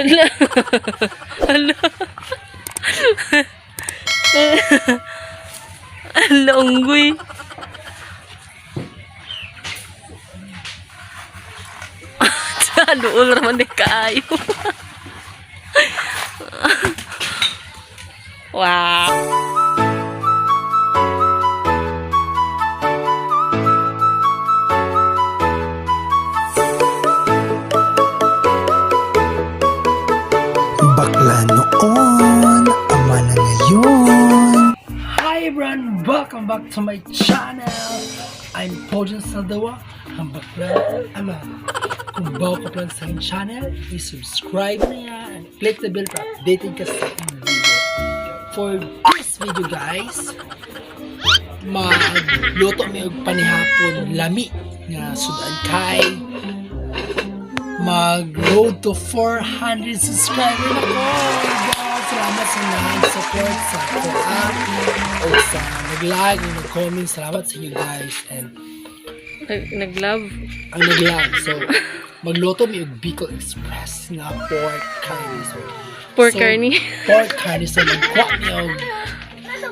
Hala. Hala. Hala, unggoy. Luol raman di kaayo. Wow. Bakla noon, ama na ngayon. Hi everyone! Welcome back to my channel! I'm Pojan Saldawa, ang bakla ama. Kung bago ka pa lang sa aking channel, i-subscribe na yan and click the bell para updated ka sa aking video. For this video, guys, magluto mi og panihapon lami nga sudan kay mag road to 400 subscriber na ko. Guys, salamat sa nag-support sa ako o sa nag-like o nag-comment. Salamat sa inyo, guys, and Nag-love. ang nag-like. So, magluto mi og Bicol Express nga pork carne. So, Pork so, carne. Pork carne. So, magkuha mi og,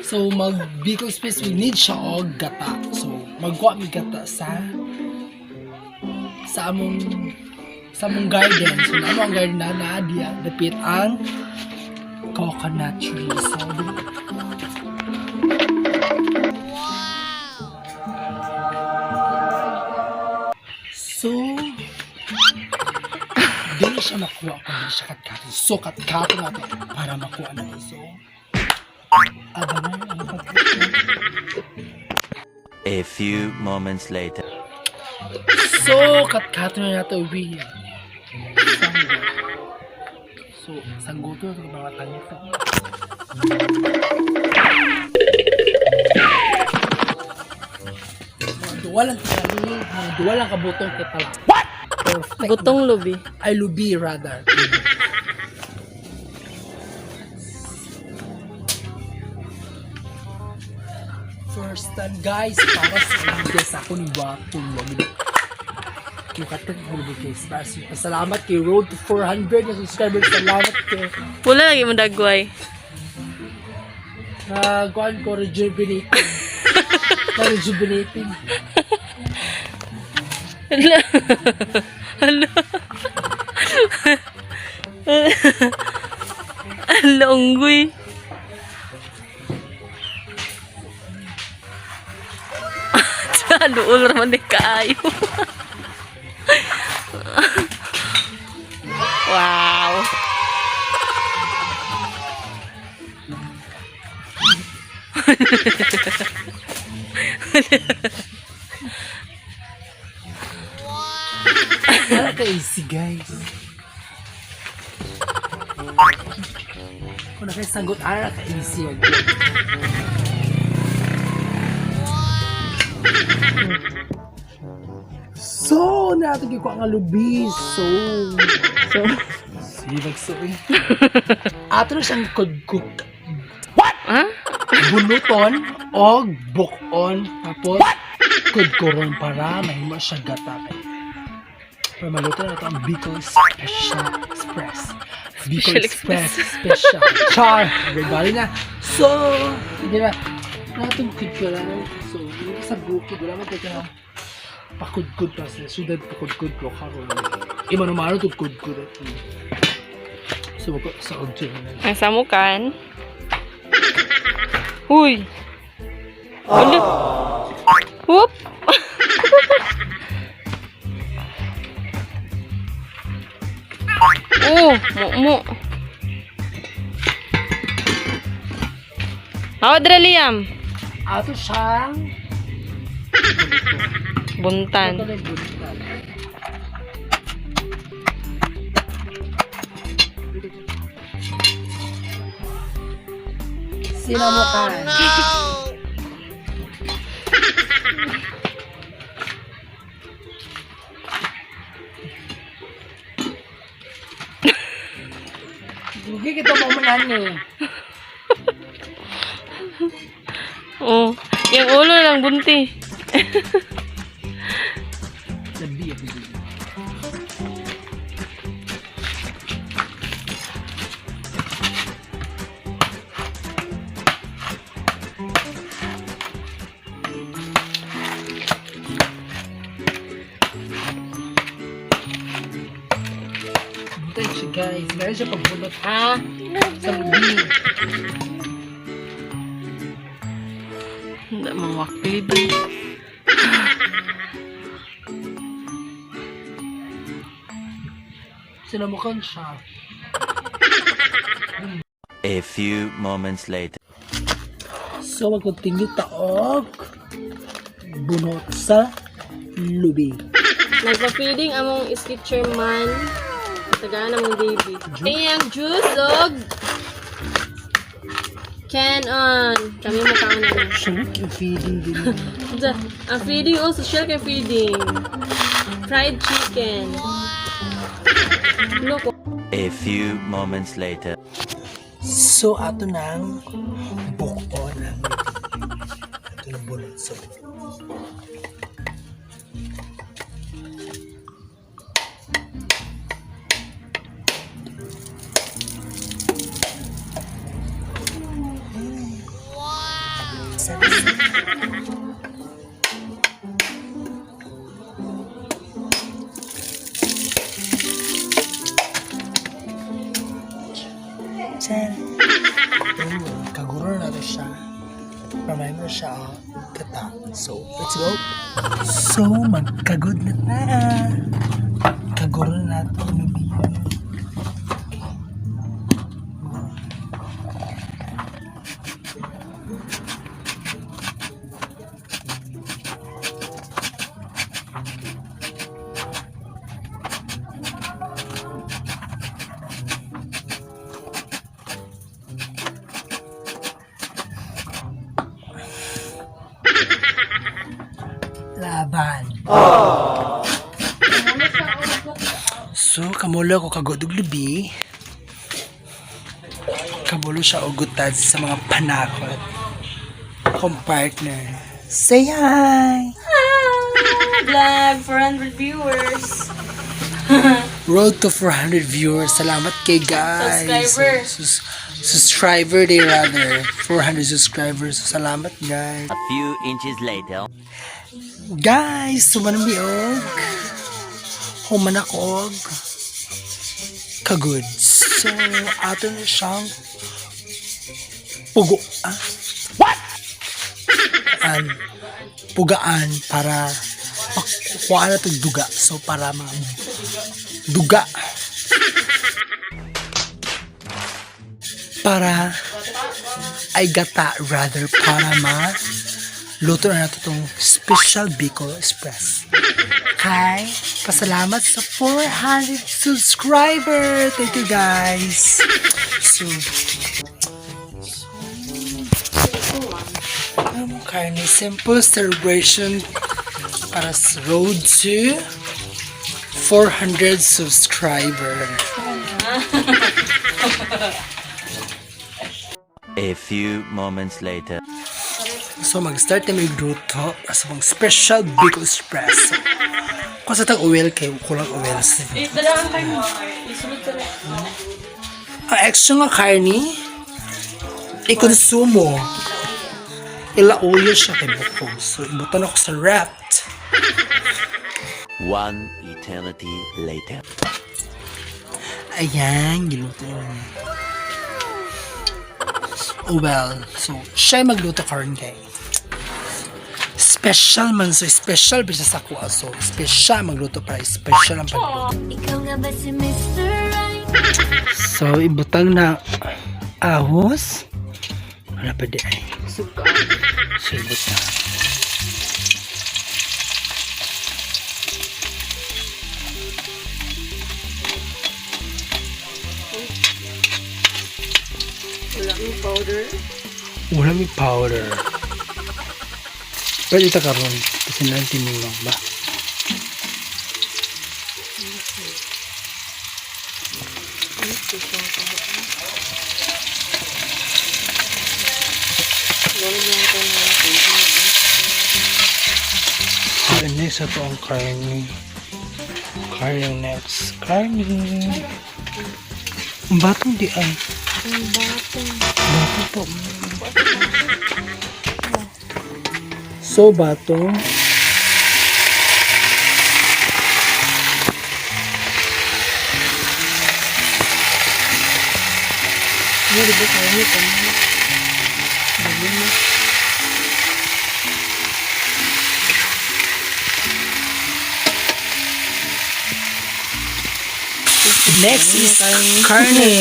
so, mag Bicol Express, we need siya og gata. So, magkuha mi gata sa among garden. So, namo ang garden na naa diya dapit ang coconut tree. So, so, dili siya makuha kung dili siya katkatin. So, katkatin natin para makuha natin. So, abangan ang pagkain. A few moments later. So, katkatin na natin uwi. Sanggo. So, sangguto na ito mga tangit. Mga duwa lang tingali, mga duwa lang kabutong kay pala. What? Perfect. Butong lubi. Ay, lubi rather. First time, guys, para sa inyo, guys, ako ni Wapo. Mukatag ko guys. Pasalamat kay Road to 400 na subscribers. Salamat kay Wala lagi mo dagway. Nagkuhan ko rejuvenating. Na-rejuvenating. Hala. Hala. Hala, unggoy. Luol raman di kaayo. Wow. Wala ka easy, guys. Kung nakasagot, ara ka easy. So, natugin ko ang alubi. So, So, sibag so eh. Ato na siyang kudkuk. ha? Bunuton o bukon. Tapos, kudkuron para mahimo siya gata kay. Para maluto na ito ang Bicol Special Express. Bicol Special Express Special. Char! Everybody na. So, hindi na. Natong kudkuran. So, hindi sa bukid. Wala man tayo na pakudkud pa sila. Sudad pakudkud ko karon. Imano-mano to kudkud. So, sa object na. Ang samukan. Uy. Hala. Whoop. Oh, mo mo. Awa dre Liam. Ato siyang Buntan. Ito na yung buntan. Sinamukan. Dugi kita mo manan eh. Oh, yung ulo lang bunti. Labi, labi. Butay siya, guys. Meron siya pagbunot, ha? Sa lubi. Hindi mawakli ba? Sinamukan siya. A few moments later. So, mag-continue taog. Bunot sa lubi. Nagpa-feeding among iskit chairman. Tagaan among baby. Iyang juice og can on. Kami mo kaon na. Siya yung feeding din. Ang feeding oh, social kay feeding. Fried chicken. Look, A few moments later. So, ato nang bukon ang ato nang bunot sa lubi. Chen. Kaguro na to siya. Pamay mo siya ah, kata. So, let's go. So, magkagod na ta. Kaguro na nato ang lubi. Laban. So, kamulo ko kagod og lubi. Kamulo siya og gutad sa mga panakot. Akong partner. Say hi! Vlog 400 viewers. Road to 400 viewers. Salamat kay guys. Subscriber. Subscriber day rather. 400 subscribers. Salamat guys. A few inches later. Guys, sumanami og human ako og kagod. So, ato na siyang pugo. Ah? What? An, pugaan para pakuha na itong duga. So, para ma duga. Para ay gata rather para ma luto na natin itong special Bicol Express. Kay, pasalamat sa 400 subscriber! Thank you guys! So, so karne, simple celebration para sa road to 400 subscriber. A few moments later. So mag-start na may luto sa mga special Bicol Express. Kung sa tag oil kayo, kulang oil. Eh, dalaan kayo mo. Isulod ka na. Ang extra nga karne, ikonsumo. Ilauyo siya kay bukog. So, ibutan ako sa wrapped. One eternity later. Ayan, giluto na niya. Oh well, so, siya magluto karon kay. Special man, so special ba siya sa kuha. So, special magluto para special ang pagluto. Ikaw nga ba si Mr. Right? So, ibutang na ahos. Wala pa di ay. Suka. So, ibutang. Wala may powder. Wala may powder. Pwede ito karon. Kasi na tinulong ba? So, next ito ang karne. Karne ang next. Karne. Ang batong di ay. Ang batong. Bato po. So, bato. Ano, di ba kaya nito? Dali mo. Next is karne.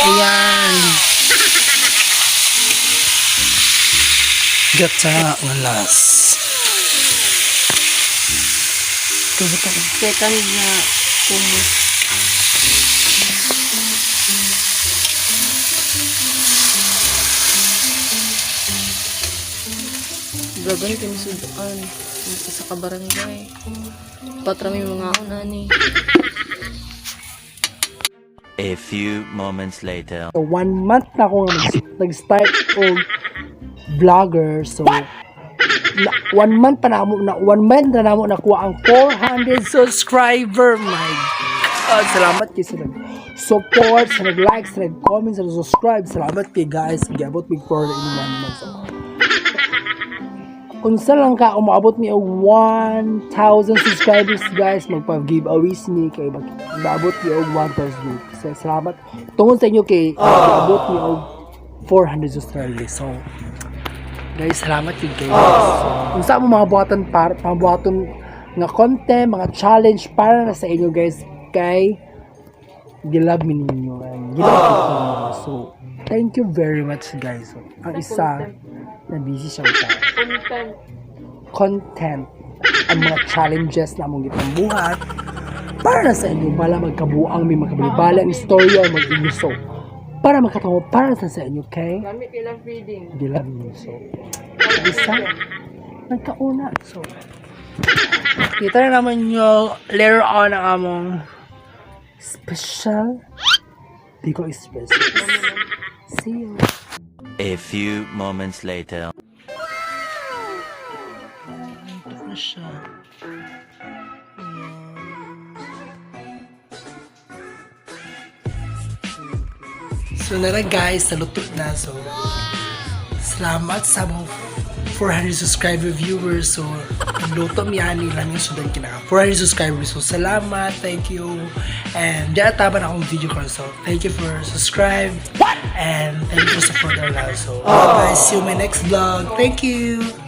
Ayan. Gata nga las. Second na hummus. Gagan kami suduan. Sa kabarangay. Patrami mga unani. A few moments later. So, one month na ako nag-start og vlogger. So, na, one month pa na mo na one month na namo nakuha ang 400 subscriber. My God, salamat kay sa nag support, sa nag like, sa nag comment, sa nag subscribe. Salamat kay guys, giabot mig 400 in one month. So, unsa lang ka umaabot mi og 1,000 subscribers, guys, magpa-giveaways mi kay maabot mi og 1,000. So, salamat tungod sa inyo kay maabot mi og 400 subscribers. So guys, salamat yun kayo. So, unsa mo mga buhatan para pambuhaton nga content, mga challenge para na sa inyo, guys, kay gilove mi ninyo and gilove ko ninyo. So thank you very much, guys. So, ang isa na busy siya sa Content. Content, ang mga challenges na among gipambuhat para na sa inyo, bala magkabuang may makabalibala ang istorya mag inyo. So para makatawa para sa inyo kay Gamit ilang feeding. gilove niyo. So isa nagkauna. So kita na naman nyo later on ang among special Bicol Express. See you. A few moments later. Ito na siya. Ayan. So nara guys, naluto na. So salamat sa mga 400 subscriber viewers. So luto mi ani lang yung sudan kinaka 400 subscribers. So salamat, thank you. And diyan taban akong video ko. So thank you for subscribe. And thank you for support our live. So bye, see you in my next vlog. Thank you.